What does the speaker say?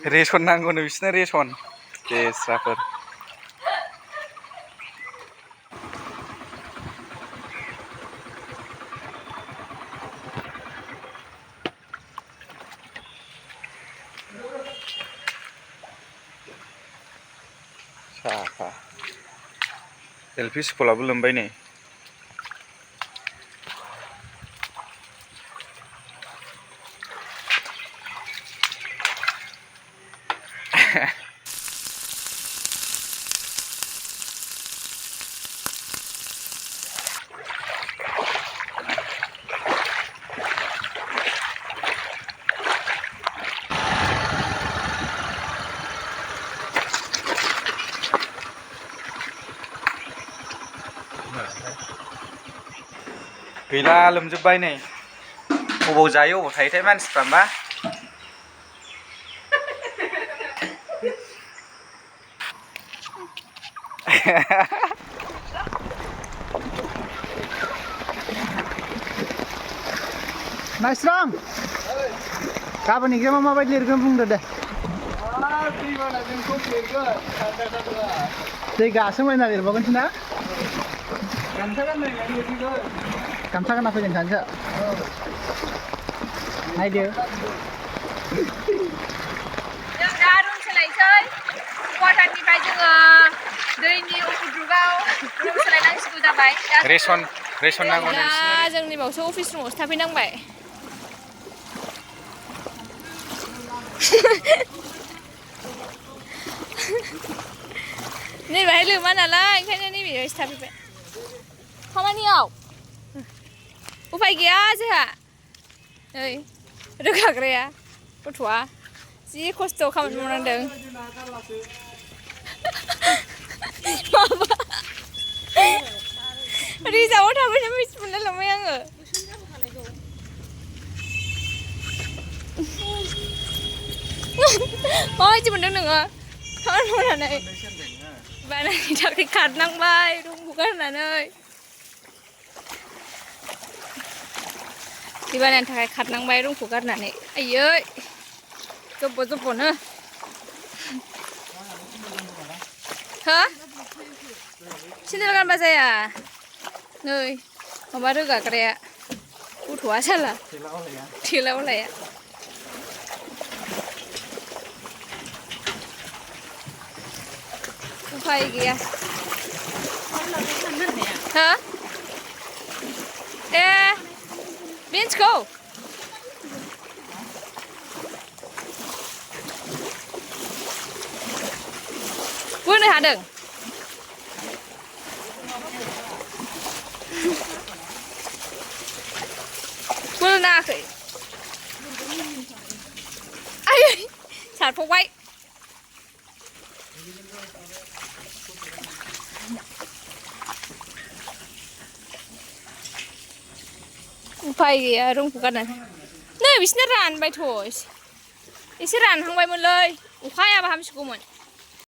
ration नांगौनो बिसोरनो ration बेस्राफोर साफा LP स्कुलाबो लोमबाय नै गैला लोमजोब्बाय नै अबाव जायो अबाव थायोथाय मानसिफ्रा मा नायस्रां गाबोन एग्जामा माबायदि लिरगोन बुंदो दे दै गासोमलायना लिरबावगोनसो ना गामसा गानना फैगोन सानैसो नायदो जों दा रुम सोलायसै कवाटारनिफ्राय जोङो दैनि उपद्रुगाव रुम सोलायनांसिगौ जाबाय रेसन नांगौ दा जोंनि बावसो अफिस रुमावसो थाफैनांबाय नैबेहाय लोमा नालाय ओंखायनो नैबेहायसो थाफैबाय खामानियाव उफाय गैया जोंहा नै रोगाग्राया गथ'आ जि खस्थ' खामानि मावनांदों माबा रिजार्भआव थाबायना मिथि मोनलायलांबाय आङो माबायदि मोनदों नोङो खामानि मावनानै बानायनि थाखाय खारनांबाय रुमखौ गारनानै दै बानायनि थाखाय खारनांबाय रुमखौ गारनानै आयै जब्ब' जब्ब'नो हो सेन्देल गानबा जाया नै माबा रोगाग्राया गथ'आ साला थेलावलाया उफाय गैया हो ए बेन्सखौ बोनो हादों बोनो नाङाखै आयै सारफ'बाय उफाय गैया रुमखौ गारनानै नै बिसोरना रानबायथ' एसे रानहांबायमोनलै अखा हायाबा हामसिगौमोन